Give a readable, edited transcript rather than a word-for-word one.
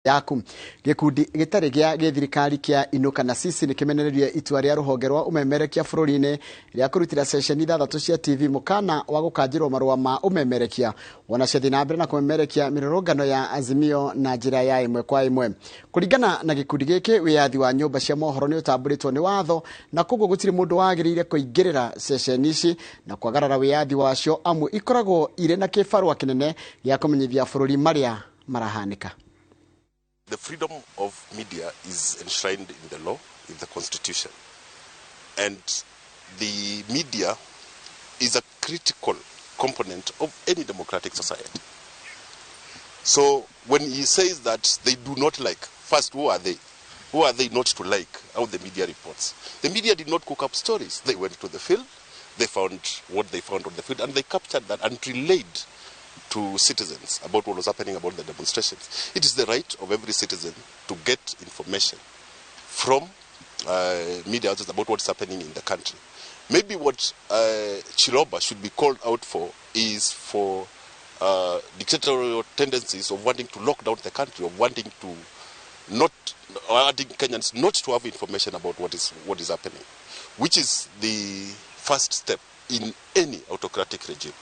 Yaku. Gĩkundi gĩtarĩ gĩa gĩthirikari kĩa Inuka na Sisi nĩ kĩmenererie itua rĩa rũhonge rwa ũmemerekia bũrũri-inĩ rĩa kũrutĩra ceceni ithathatũ cia TV mũkana wa gũkanjĩrwo marũa ma ũmemerekia wona ciathiĩ na mbere na kũmemerekia mĩrũrũngano ya Azimio na njĩra ya ĩmwe kwa ĩmwe. Kũringana na gĩkundi gĩkĩ, wĩyathi wa nyũmba cia mohoro nĩ ũtambũrĩtwo nĩ watho na koguo gũtirĩ mũndũ wagĩrĩire kũingĩrĩra ceceni ici na kwagarara wĩyathi wacio amu ikoragwo irĩ na kĩbarũa kĩnene gĩa kũmenyithia bũrũri marĩa marahanĩka. The freedom of media is enshrined in the law, in the constitution. And the media is a critical component of any democratic society. So when he says that they do not like, first, who are they? Who are they not to like how the media reports? The media did not cook up stories. They went to the field, they found what they found on the field, and they captured that and relayed to citizens about what was happening about the demonstrations. It is the right of every citizen to get information from media outlets about what's happening in the country. Maybe what Chiloba should be called out for is for dictatorial tendencies of wanting to lock down the country, of wanting to not wanting Kenyans not to have information about what is happening, which is the first step in any autocratic regime.